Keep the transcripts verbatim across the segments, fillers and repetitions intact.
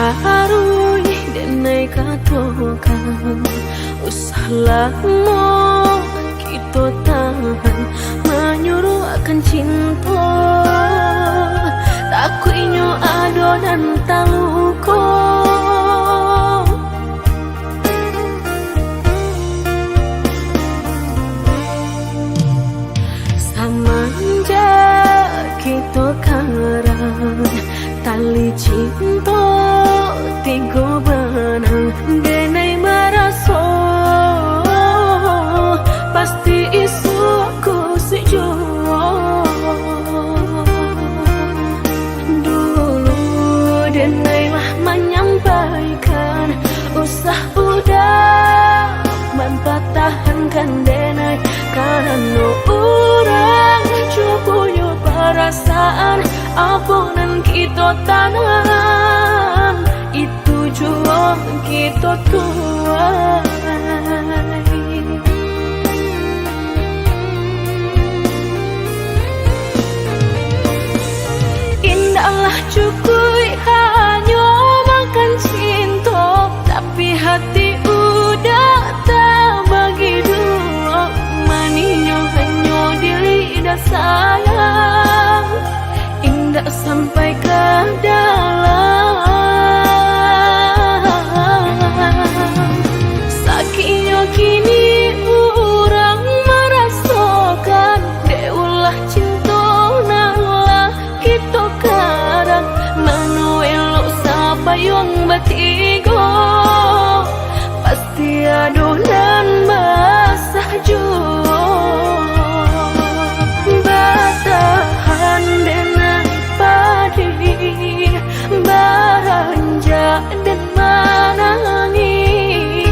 Taruih denai katokan, usah lamo kito tahan, manyuruahkan cinto, takuiknyo ado nan taluko. Samanjak kito karang, tali cinto tigo banang, denai maraso pasti isuak kosek juo. Dulu denai lah manyampaikan, usah udah mampatahankan denai, karano urang juo punyo parasaan, apo nan kito tanam, itu juo kito tuai. Indaklah cukuik hanyo makan cinto, tapi hati udah tabagi duo. Manihnyo hanyo di lidah sayang, indak sampai ka dalam. Sakiknyo kini urang marasokan, dek ulah cinto nan lah kito karang. Mano elok sapayuang batigo, pasti ado nan basah juo. Batahan denai padi, baranjak den manangih.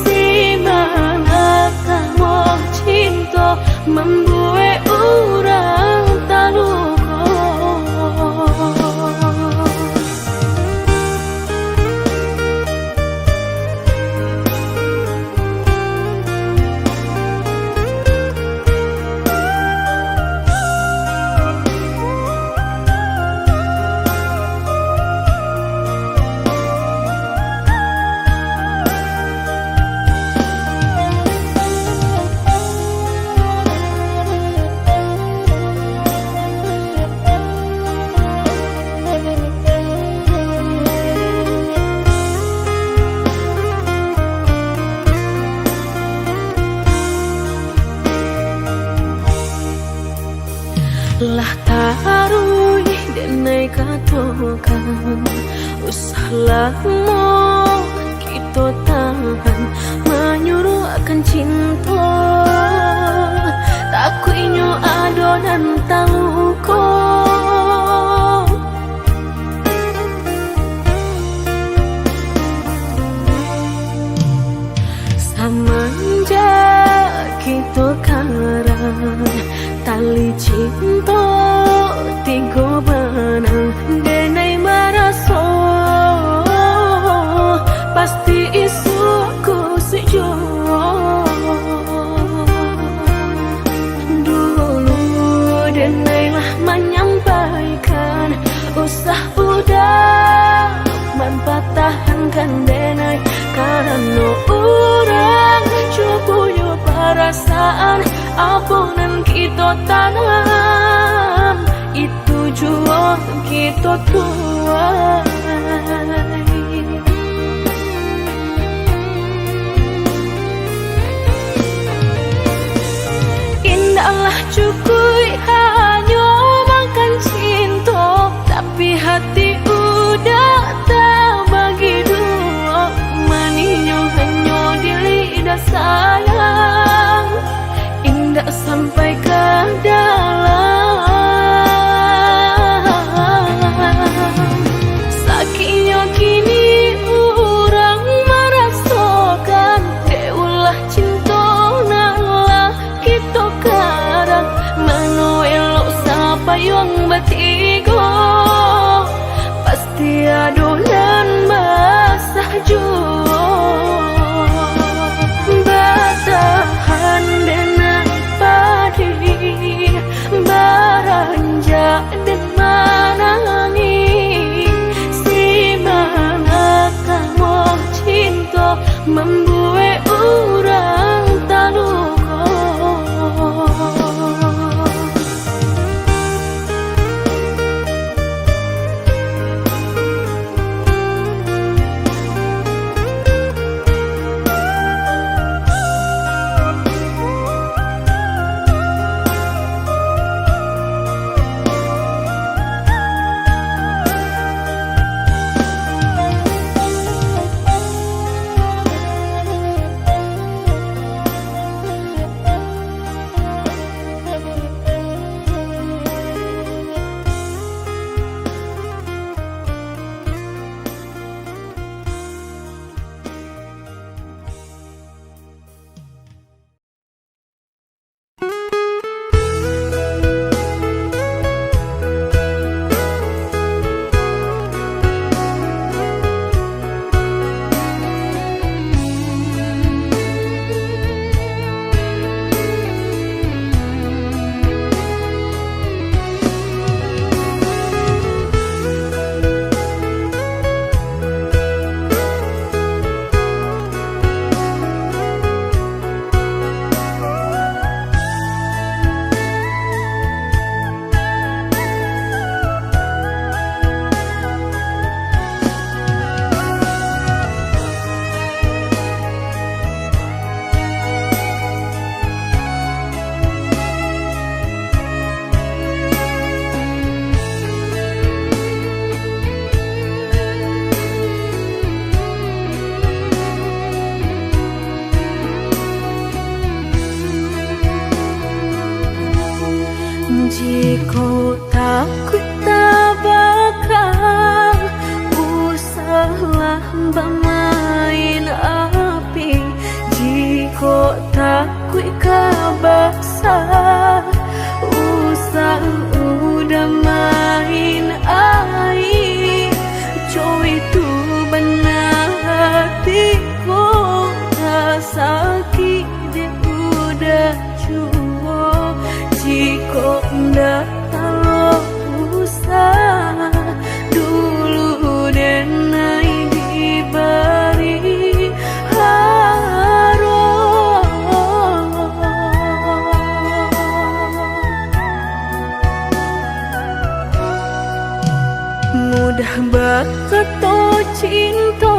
Simangat tamoh cinto, mambuek urang taluko. Lah taruih denai katokan, usah lamo kito tahan, manyuruahkan cinto, takuiknyo ado nan taluko. Samanjak kito karang, tali cinto tigo banang, denai maraso pasti isuak kosek juo. Dulu denai lah manyampaikan, usah udah mampatahankan denai, karano urang juo punyo parasaan. Apo nan kito tanam, itu juo kito tuai. Indaklah cukuik hanyo makan cinto, tapi hati udah tabagi duo. Manihnyo hanyo di lidah sayang, indak sampai ka dalam. Sakiknyo kini urang marasokan, dek ulah cinto nan lah kito karang. Mambuek urang taluko. Jikok takuik tabaka, usahlah bamain api. Jikok takuik ka basa, usah udah main aia. Cowok tu bana hati ko, ka sakik dek udah juo. Jikok ndak talok usah, dulu denai dibari haro. Mudah bakato cinto,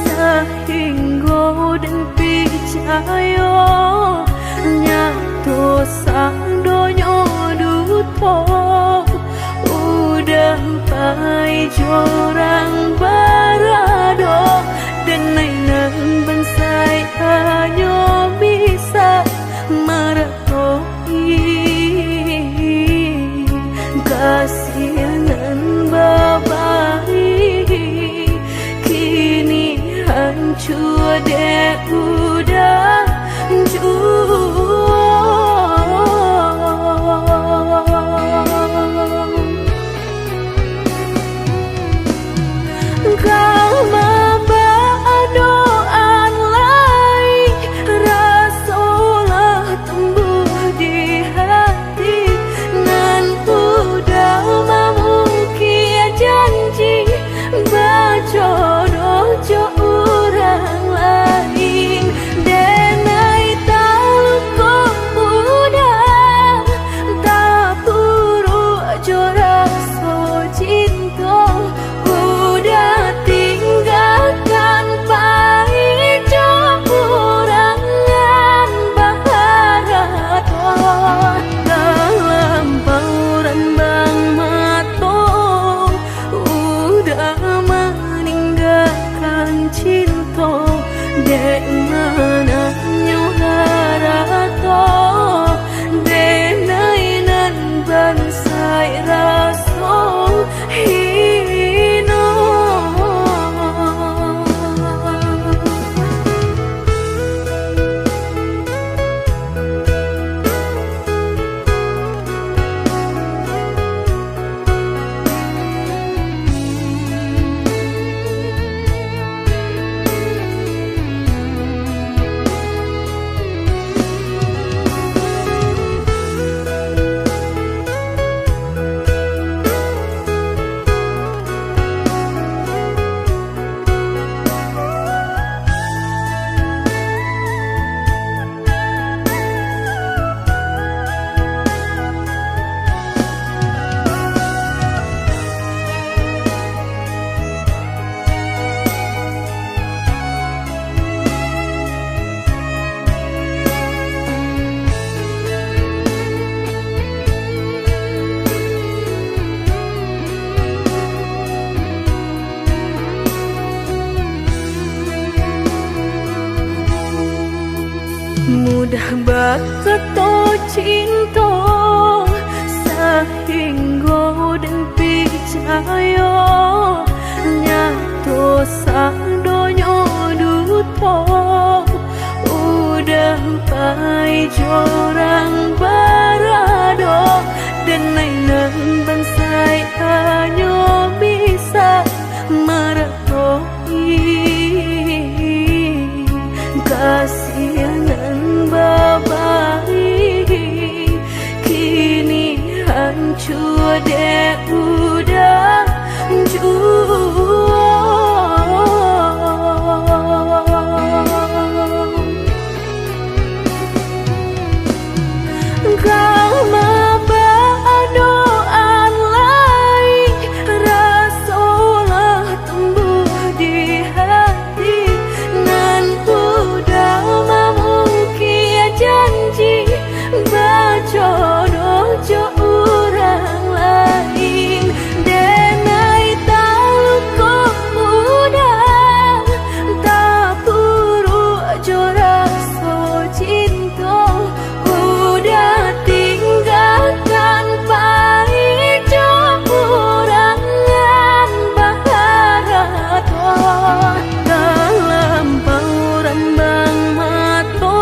sahinggo den picayo. Nyato sadonyo duto, udah pai jo urang barado. Denai nan bansaik hanyo bisa mara- kasih nan babari, kini hancua dek udah juo. Ka mabadoan lai, raso lah tumbuah di hati, nan udah mamukik janji, bajodoh jo urang lain. Denai taluko udah, tapuruak jo raso cinto, udah tinggakan pai jo urang nan baharato. Dalam pauran bang mato, udah maninggakan cinto, dek mananyo harato, denai nan bansaik raso hino. Mudah bakato cinto, sahinggo den picayo, nyato sadonyo duto. Udah pai jo urang barado, denai nan bansaik hanyo bisa marato. Kasih nan babari, kini hancua dek udan juo. Ka mabadoan lai, raso lah tumbuah di hati, nan udah mamukik janji, bajodoh jo urang lain. Denai taluko udah, tapuruak jo raso cinto, udah tinggakan pai jo urang nan baharato. Talampau rambang mato,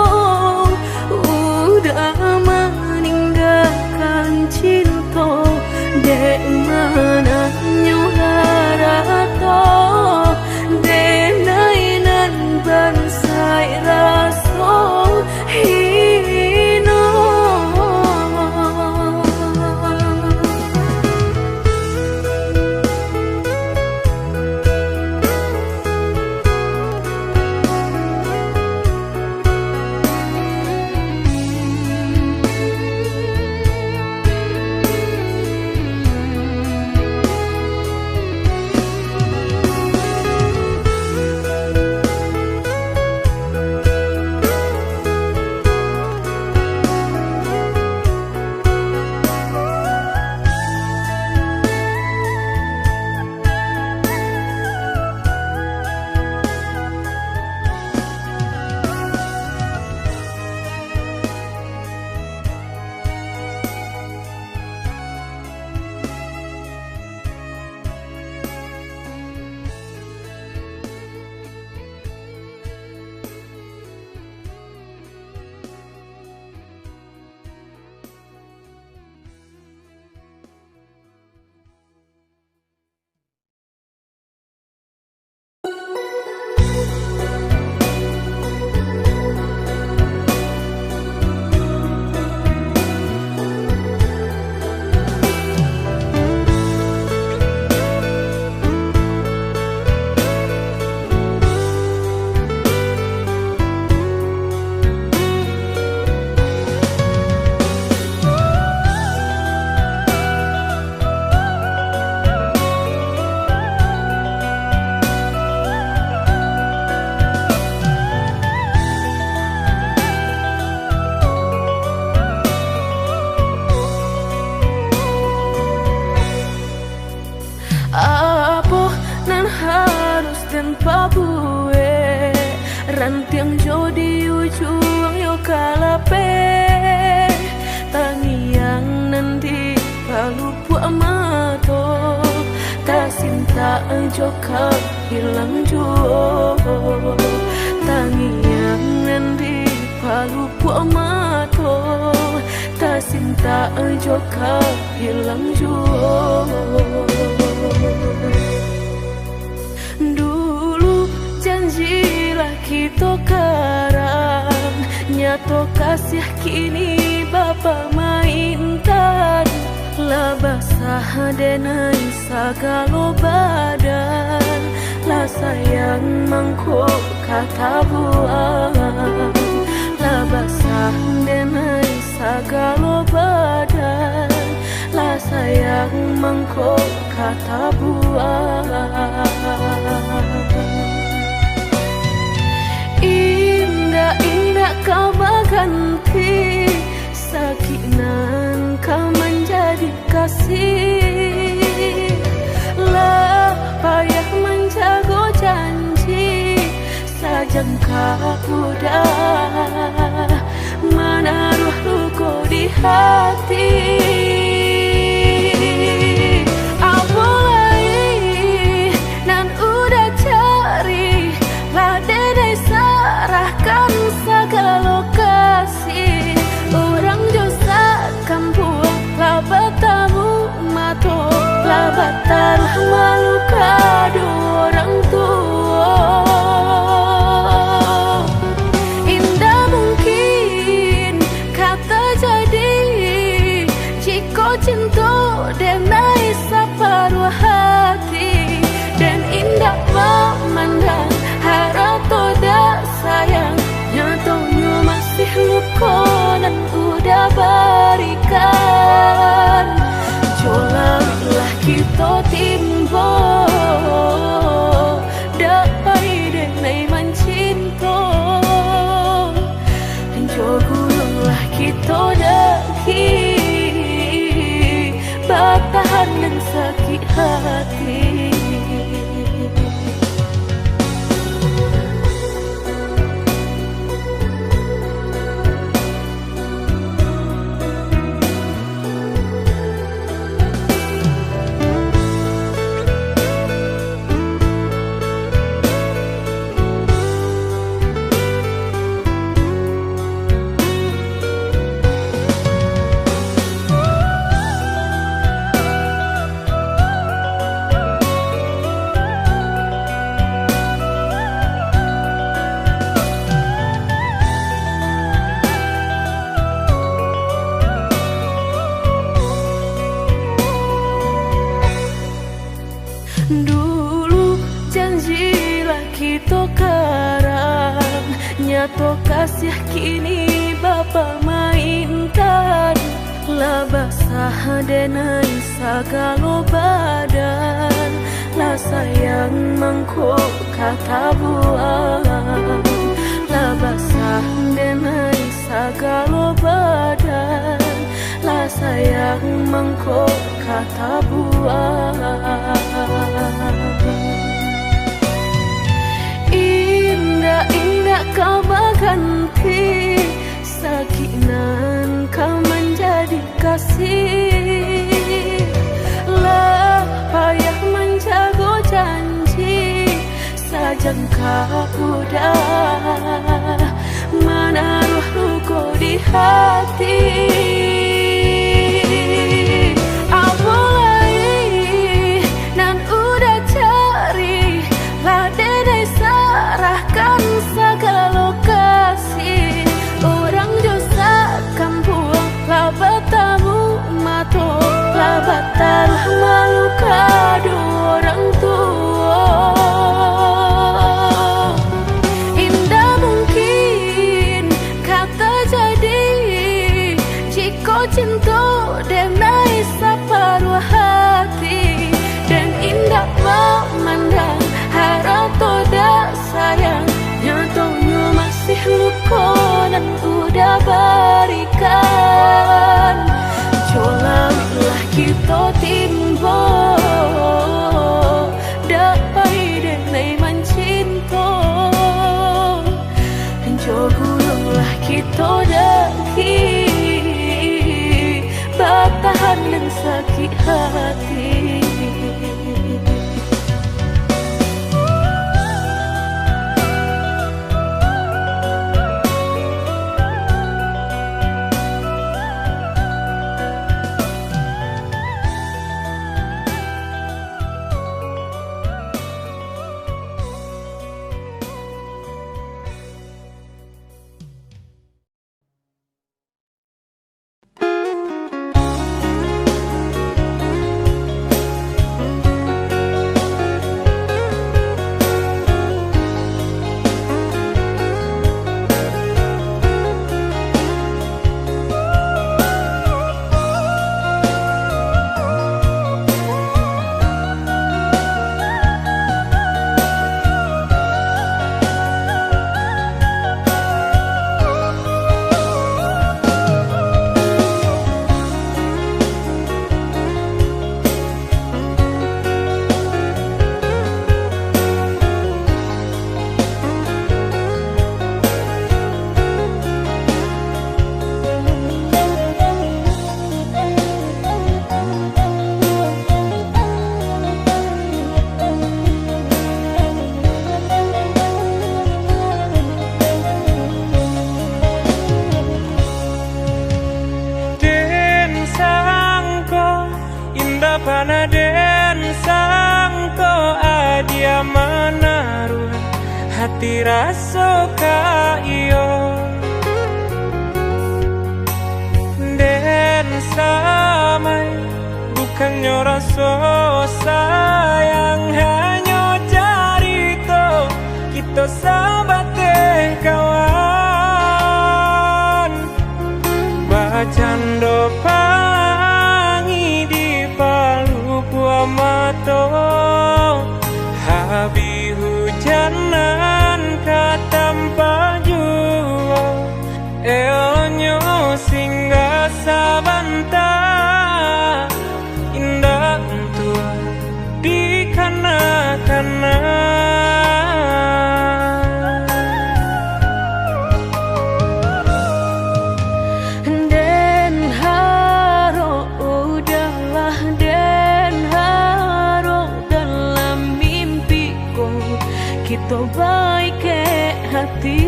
udah maninggakan cinto, dek mananyo harato, denai nan bansaik raso hino. Apo nan harus den pabuek? Rantiang jo di ujuang yo ka lapeh, tangiang nan di palupuak mato, tasintak jo ka ilang juo. Tangiang nan di palupuak mato, tasintak jo ka ilang juo. Dulu janji lah kito karang, nyato kasiah kini bapamaintan. Lah basah denai sagalo badan, lah sayang mangko ka tabuang. Lah basah denai sagalo badan, lah sayang mangko ka tabuang. Indak-indak ka baganti, sakik nan ka manjadi kasih. Lah payah manjago janji, sajangka udah hati. Apo lai nan Uda cari, lah denai sarahkan sagalo kasih. Urang jo sakampuang lah batamu mato, lah bataruah malu kado urang tuo. Indak mungkin ka tajadi, jikok cinto denai saparuah hati. Den indak mamandang harato dak sayang, nyatonyo masih luko nan Uda barikan. Jo larilah kito timbo, dak pai denai mancinto. Jo gulunglah kito daki, batahan nan sakik hati. Dulu janji lah kito karang, nyato kasiah kini bapamaintan. Lah basah denai sagalo badan, lah sayang mangko ka tabuang. Lah basah denai sagalo badan, lah sayang mangko ka tabuang. Indak, indak ka baganti, sakik nan ka manjadi kasih. Lah payah manjago janji, sajangka Uda manaruah luko di hati. Apo lai nan Uda cari, lah denai sarahkan sagalo kasih. Urang jo sakampuang lah batamu mato, lah bataruah malu kado urang tuo. Indak mungkin ka tajadi, jikok cinto denai saparuah hati. Den indak mamandang harato dak sayang, nyatonyo masih luko nan Uda barikan. Jo larilah kito timbo, dak pai denai mancinto. Jo gulunglah kito daki, batahan nan sakik hati. Nan den sangko adia manaruah hati raso ka iyo. Den samai bukannyo raso sayang, hanyo carito kito sabateh kawan. Bacando palangi di palukuah mato, habih hujan nan ka tampak juo. Eloknyo singgah sabanta, indak untuak dikana-kana. Den harok, udahlah, den harok, dalam mimpi ko kito baikek hati.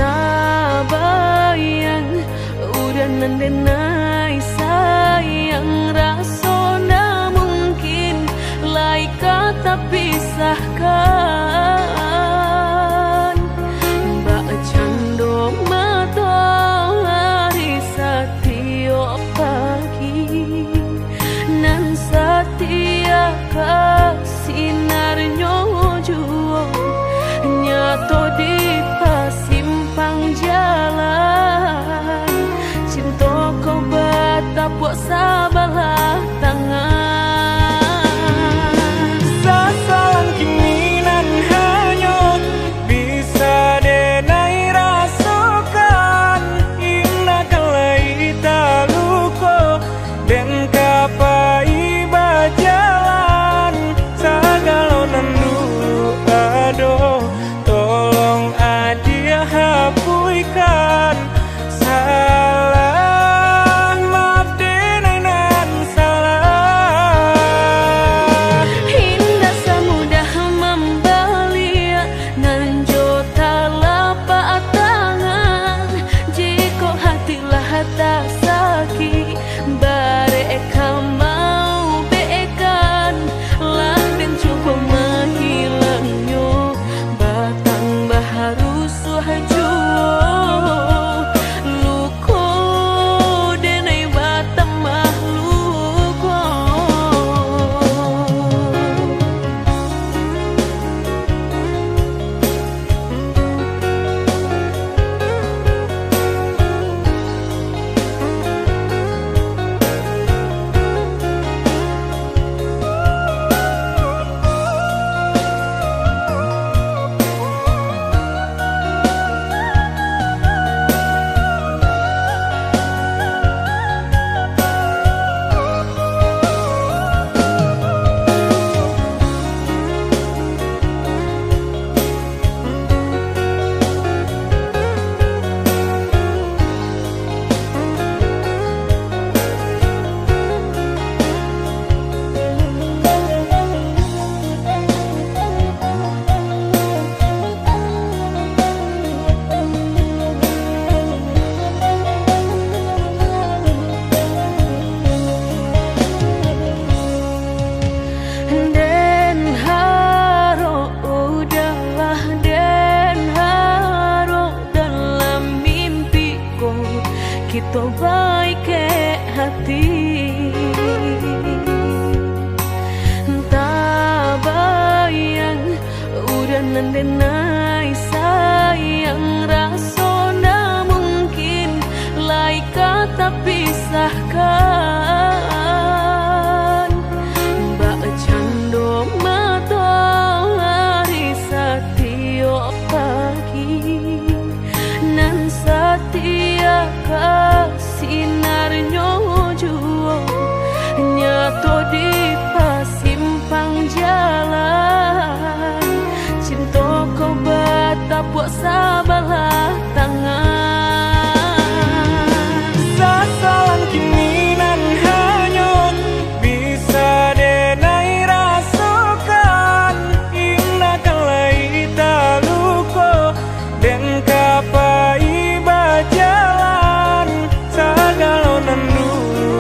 Tabayang, urang nan den ai sayang, raso ndak mungkin lai ka tapisahkan. Bak cando matoari satiok pagi, nan satia ka sinarnyo juo, nyato di pasimpang jalan, cinto ko batapuak sabalah tangan. Sasalang kini nan hanyut, bisa den ai rasokan, indak ka lai taluko, den ka pai bajalan. Sagalo nan dulu ado, tolong adiak hapuihkan. Salah, maaf den nan salah. Indak samudah mambaliak nan jo talapak tangan. Jikok hati lah tasakik, barek ka maubekkan, lah den cubo mahilangnyo, batambah rusuah juo, luko den ai batambah luko. Den harok, udahlah, den harok, dalam mimpi ko kito baikek hati. Tabayang, urang nan den ai sayang, raso ndak mungkin lai ka tapisahkan. Bak cando matoari satiok pagi, nan satia ka sinarnyo juo, nyato di pasimpang jalan, cinto ko batapuak sabalah tangan. Sasalang kini nan hanyut, bisa den ai rasokan, indak ka lai taluko, den ka pai bajalan, sagalo nan dulu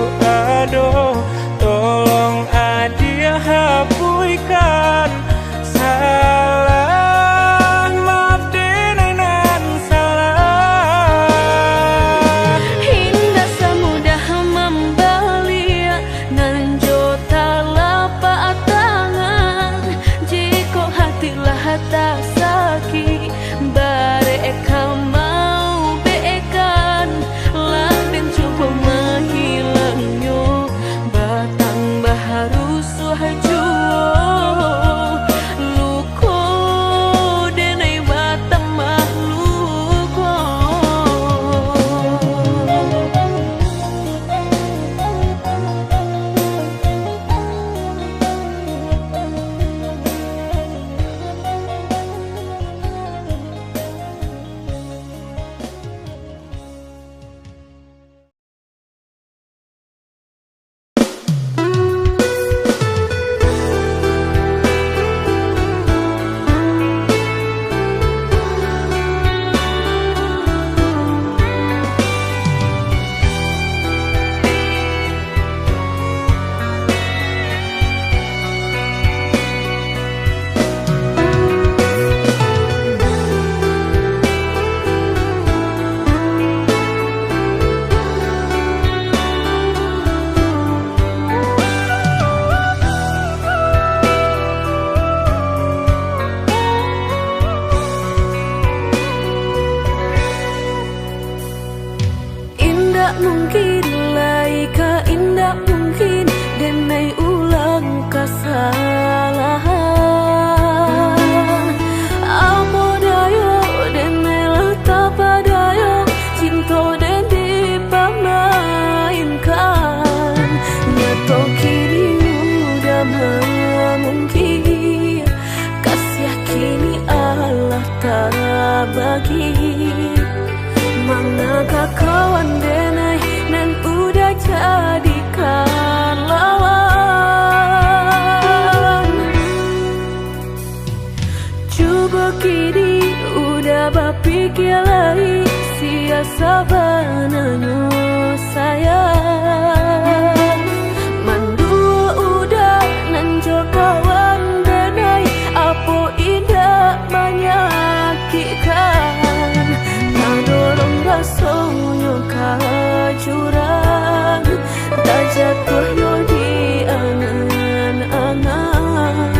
Mungkin lai ka indak mungkin, denai ulang kasalahan. Apo dayo, denai lah tapadayo, cinto den dipamainkan. Nyato kini udah mamungkir, kasiah kini alah tabagi. Manga ka kawan denai nan udah jadikan lawan. Cubo kini udah bapikia lai, sia sabananyo sayang. Manduo udah nan jo kawan denai, apo indak manyakikkan. Tadorong rasonyo ka jurang, tajatuah yo di angan-angan.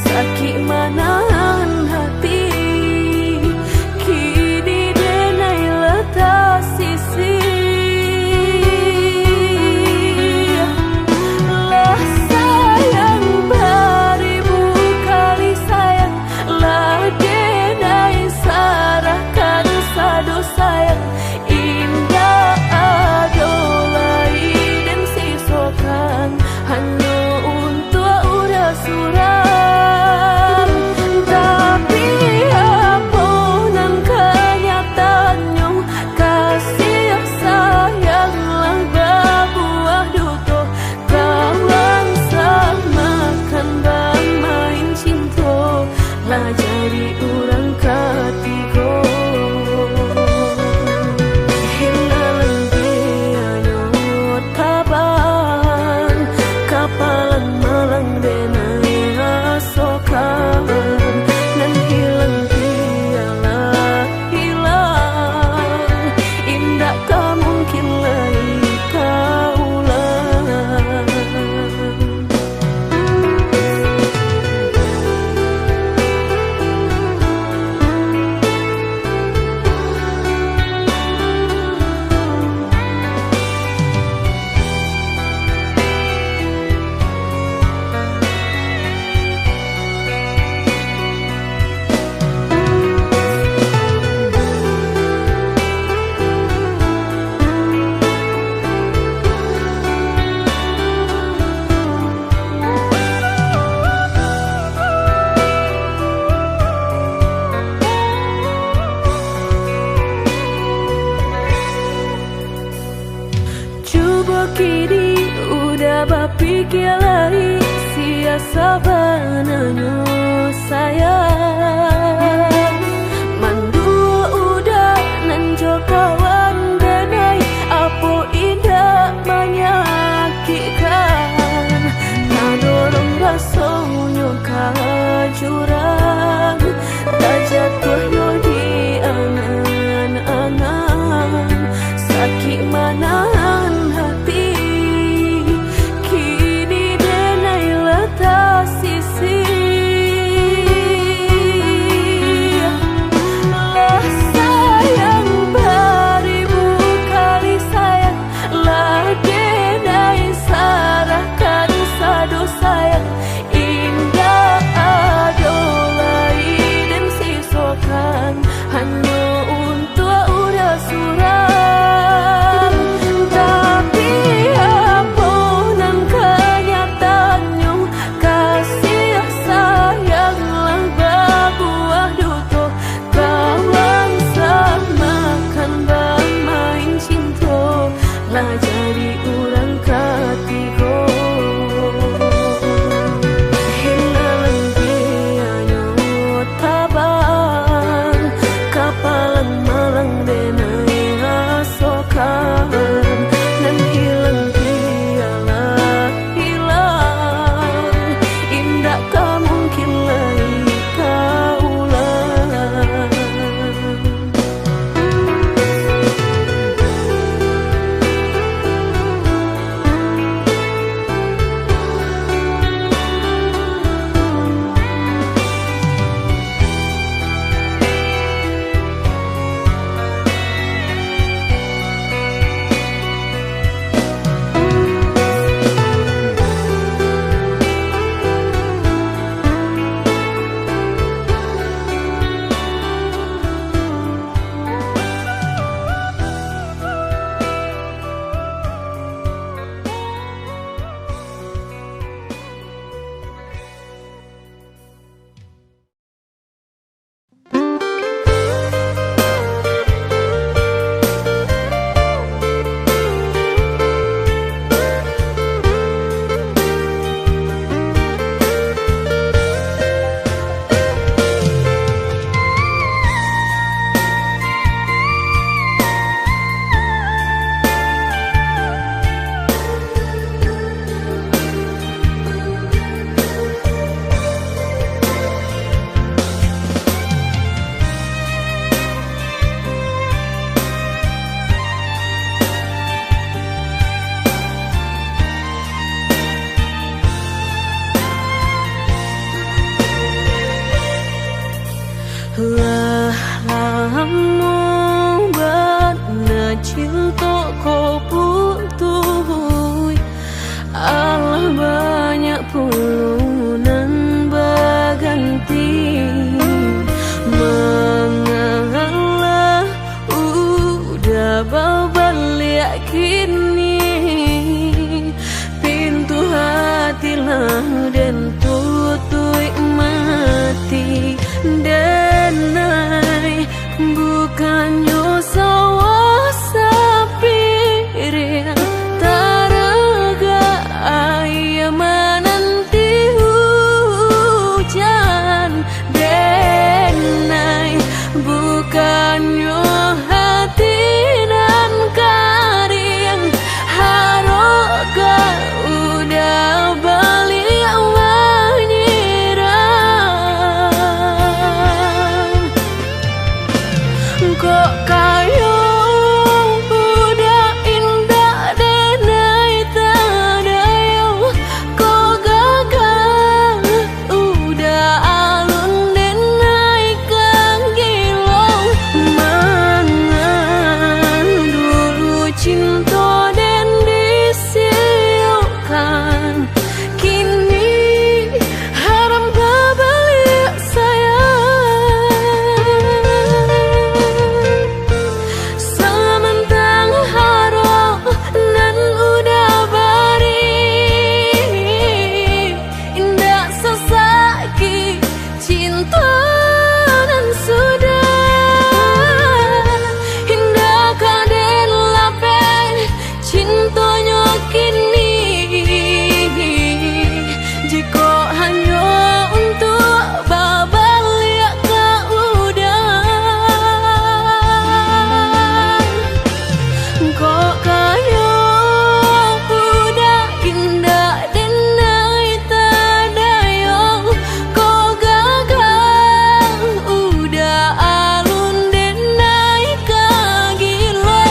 Sakik manahan hati, kini denai lah tasisih. Lah sayang baribu kali sayang, lah denai sarahkan sado sayang. Indak ado lai den sisokan, hanyo untuak urang surang. Tapi, apo nan kanyataannyo, kasiah sayang lah babuah duto. Kawan samakan bamain cinto, lah jadi urang katigo. Hilang pianyo tabang, kapalang malang denai rasokan. Nan hilang pialah hilang, indak ka mungkin lai taulang. Cubo kini udah bapikia lai, sia sabananyo sayang. Manduo udah nan jo kawan denai, apo indak manyakikkan. Tadorong rasonyo ka jurang, tajatuah yo di angan-angan. Sakik manahan hati, kini denai lah tasisih. Lah sayang baribu kali sayang, lah denai sarahkan sado sayang. Indak ado lai den sisokan. Lah lamo bana cinto ko putuih, alah banyak pulo nan baganti. Mangalah Uda babaliak kini, pintu hati lah den tutuik mati. Denai, bukannyo sawah sapiring, taragak aia mananti hujan. Denai, bukannyo hati nan kariang, harok ka uda baliak manyirang. Kok kayo uda indak denai tadayo, kok gagang uda alun denai ka gilo. Mangan dulu cinto den disiokkan, kini haram babaliak sayang. Samantang harok nan uda bari, indak sasakik cinto nan sudah. Indak ka den lapeh cintonyo kini, jikok hanyo untuak babaliak ka uda. Kok kayo uda indak denai tadayo, kok gagang uda alun denai ka gilo.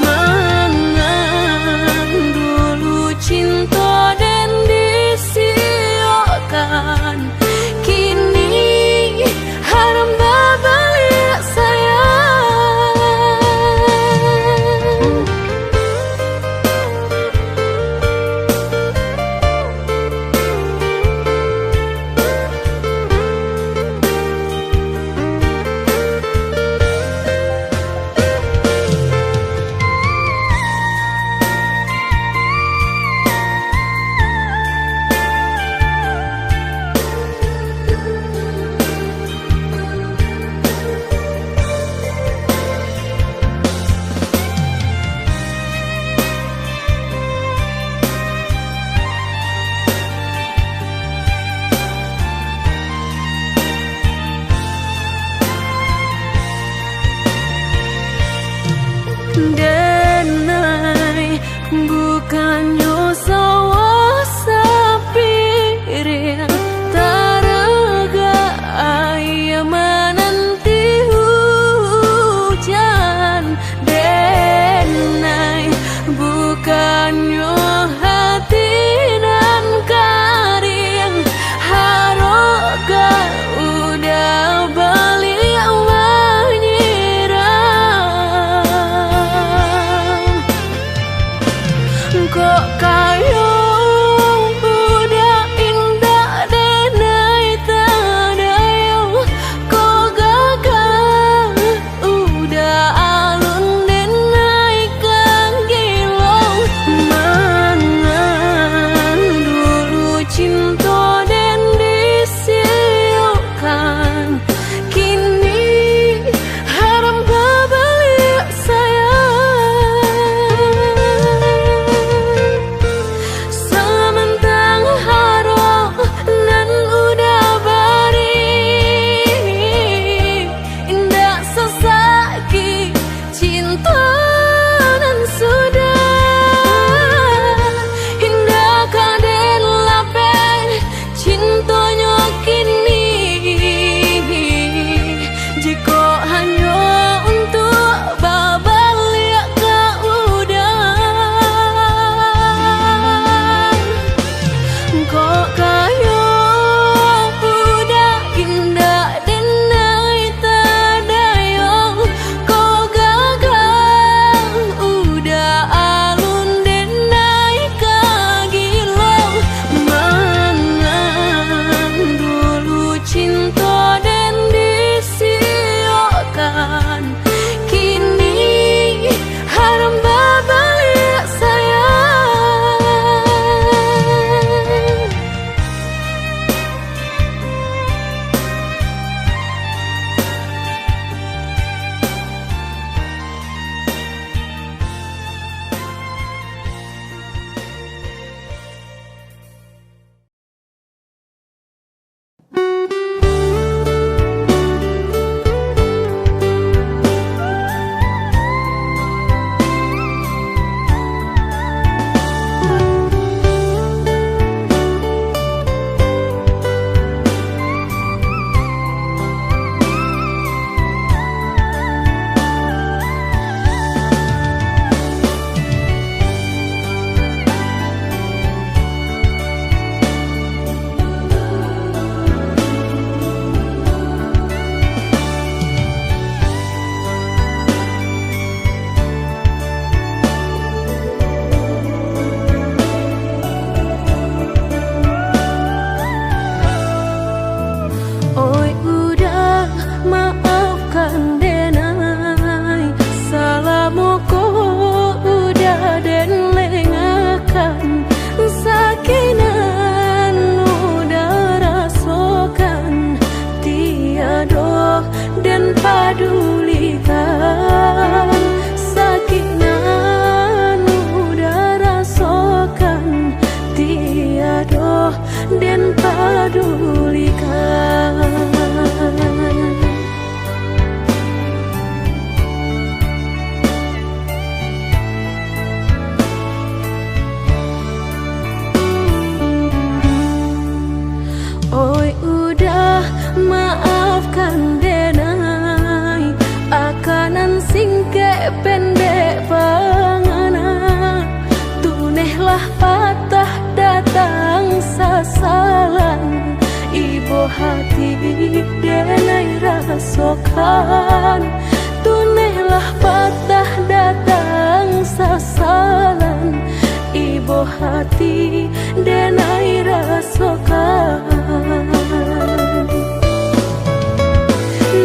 Mangan dulu cinto den disiokkan, kini haram babaliak sayang. Denai, bukannyo sawah sapiring, taragak aia mananti hujan. Denai, bukannyo hati nan kariang, harok ka uda baliak manyirang. rasokan. Tunehlah patah datang sasalan, ibo hati denai rasokan.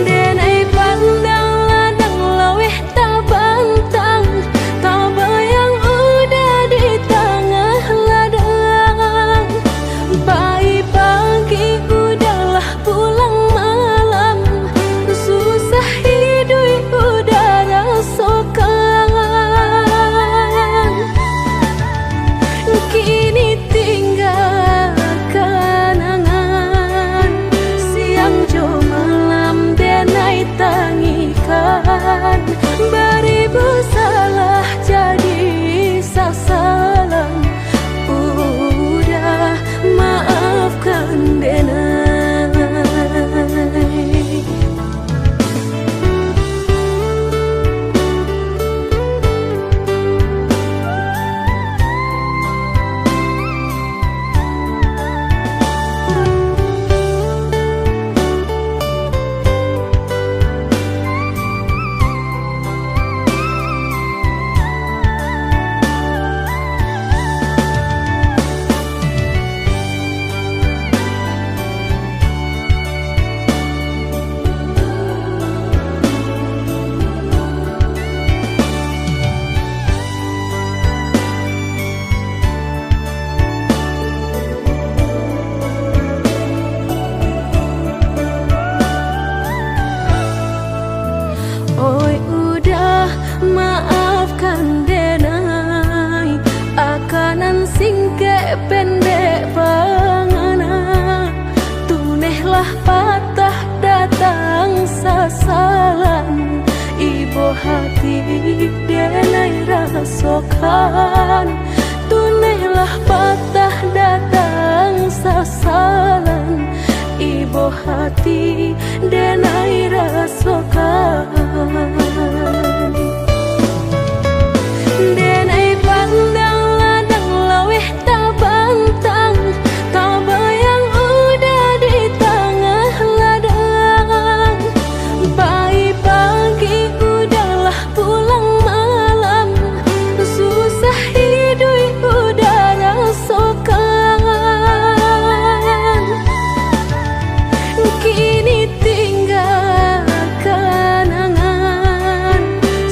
Denai pandang ladang laweh tabantang, tabayang uda di tangah ladang. Pai pagi uda lah pulang malam, susah iduik uda rasokan. Kini tingga kanangan, siang jo malam denai tangikan. Baribu salah jadi sasalan, uda maafkan denai. Oi uda, maafkan denai, akanan singkek pendek pangana. Tunehlah patah datang sasalan, ibo hati denai rasokan. Tunehlah patah datang sasalan, ibo hati denai rasokan. Denai pandang ladang laweh tabantang, tabayang uda di tangah ladang. Pai pagi uda lah pulang malam, susah iduik uda rasokan. Kini tingga kanangan,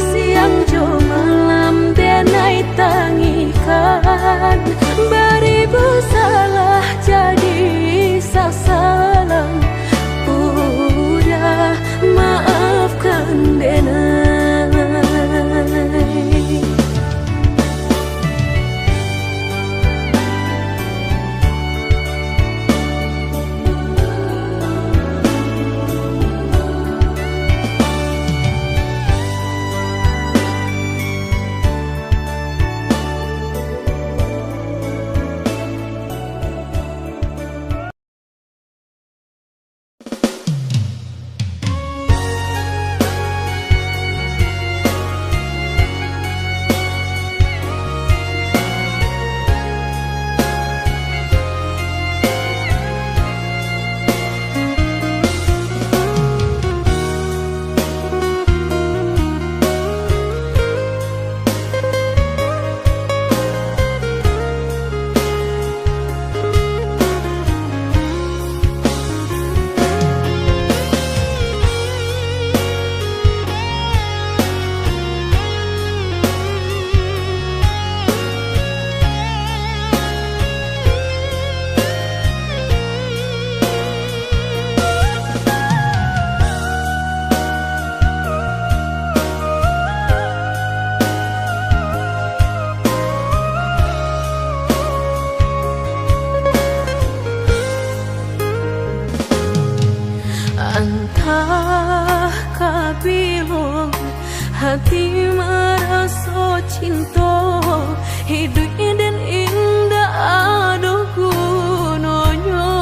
siang jo malam denai tangikan. Baribu salah jadi sasalan, uda maafkan denai. Antah ka bilo hati maraso cinto, iduik den indak ado gunonyo.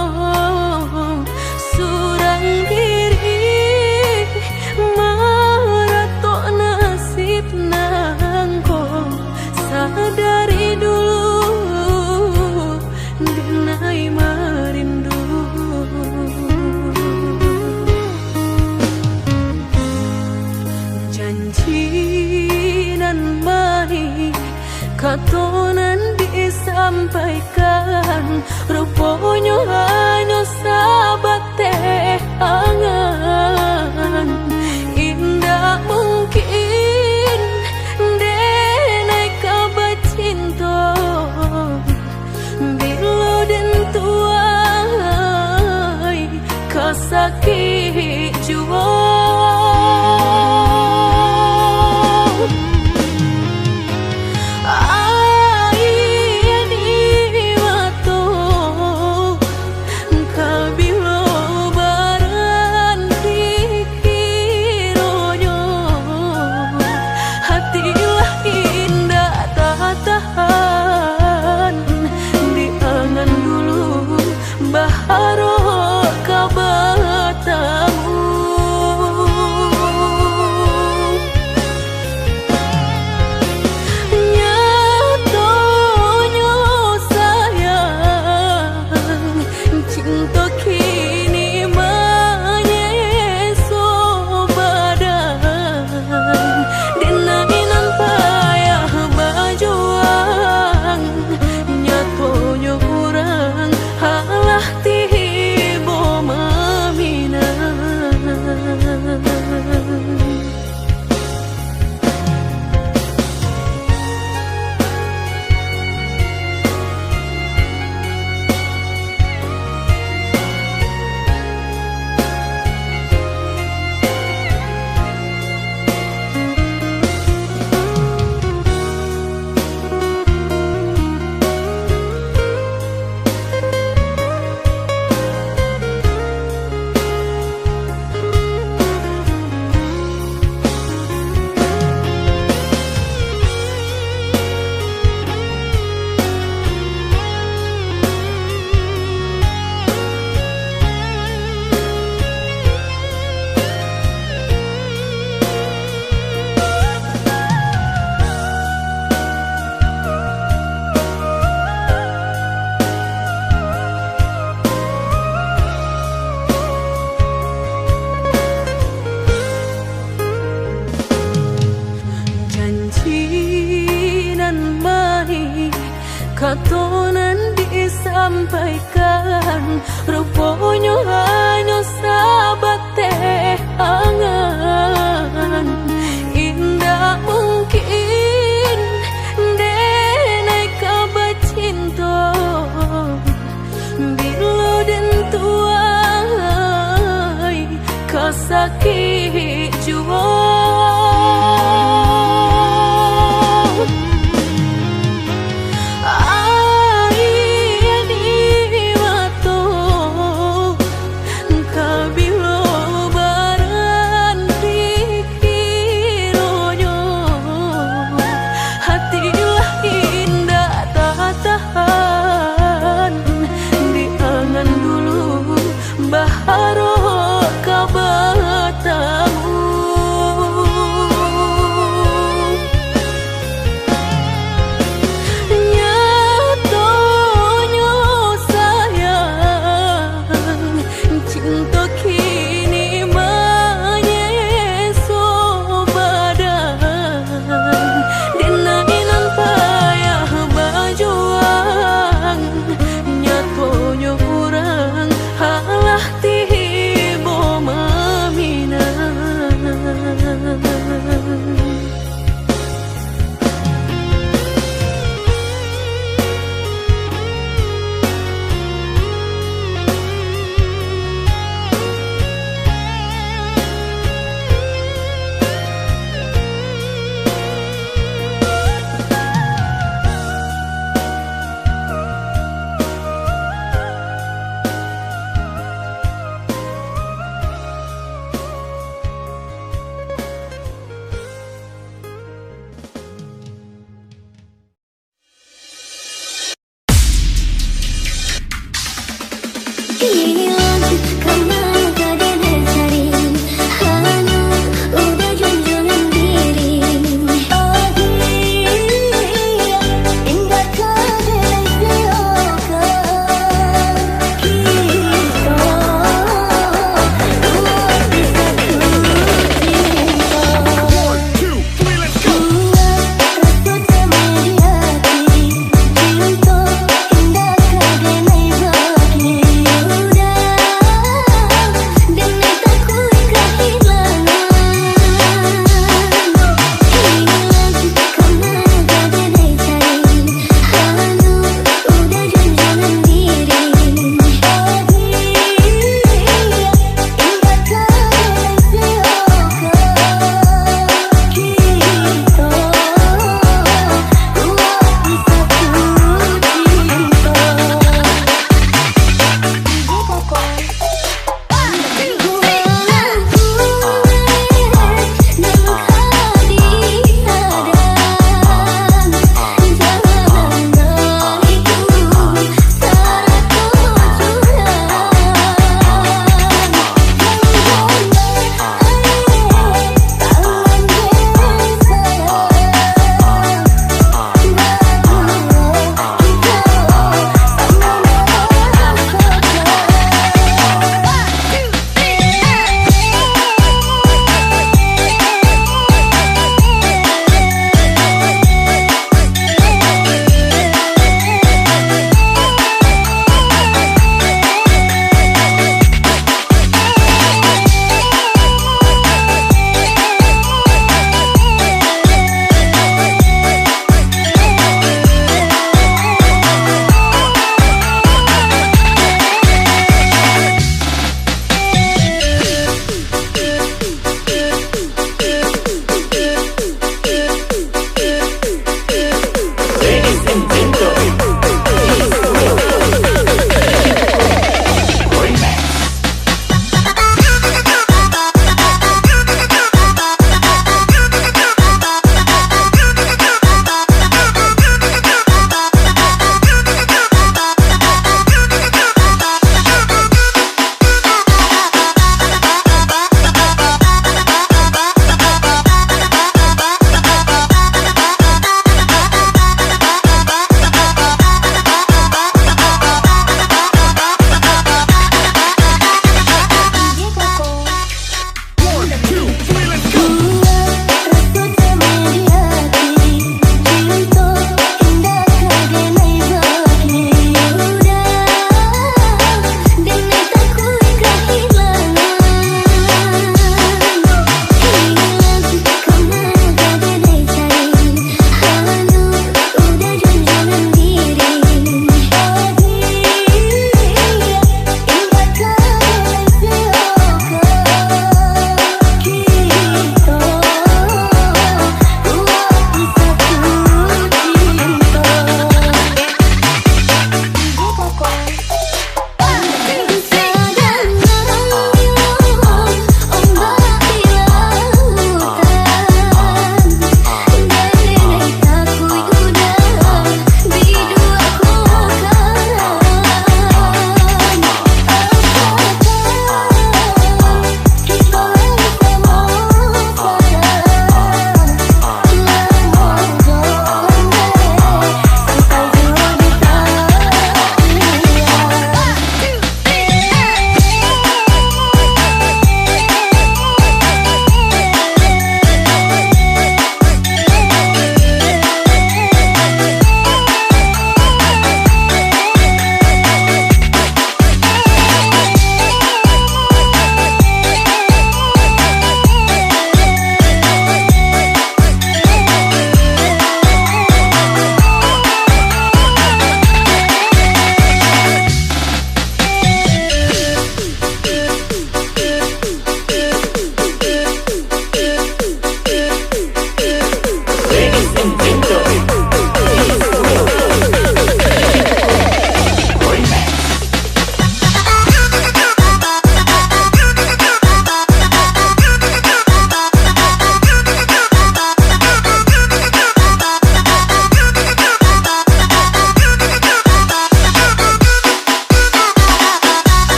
Surang diri maratok nasib nangko, sadari dulu denai marindu. Janji nan manih, kato nan disampaikan, ruponyo hanyo sabateh angan. Indak mungkin denai ka bacinto, bilo den tuai ka sakik juo. Aia di mato ka bilo baranti.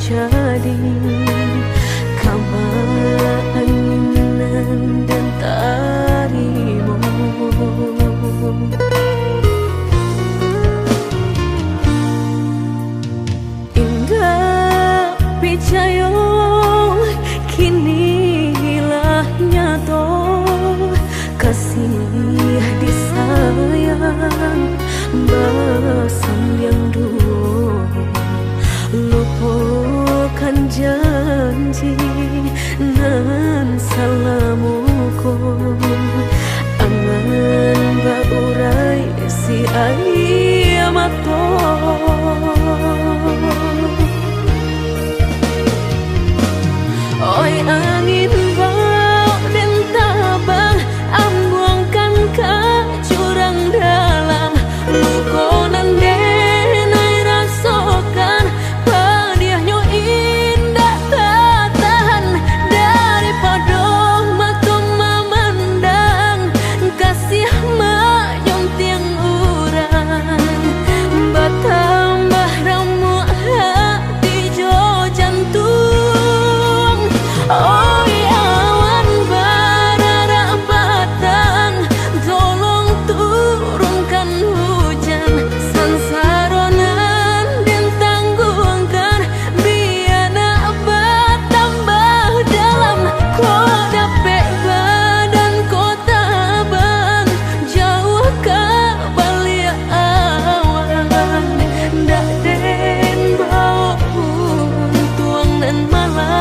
Jadi, kama anginan den tarimo. Indak picayo, kini lah nyato. Kasih disayang basandiang duo, lupokan janji nan salamo ko. Angan baurai si aia mato. Oi angin, bao den tabang, ambuangkan ka jurang dalam. Luko nan den ai rasokan, padiahnyo indak tatahan. Daripado mato mamandang, kasih manyuntiang urang, batambah ramuak hati jo jantuang. Oi awan bararak batang, tolong turunkan hujan. Sansaro nan den tangguangkan, bia nak batambah dalam. Kok dapek badan ko tabang, jauah ka baliak awan, ndak den bao untuang nan malang.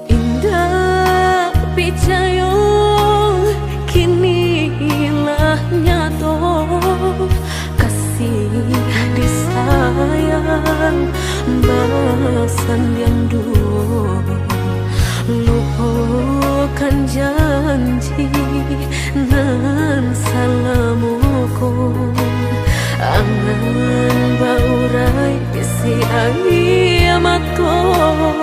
Indak picayo, kini lah nyato. Kasih disayang basandiang duo, lupokan janji nan salamo ko. Angan baurai si aia mato.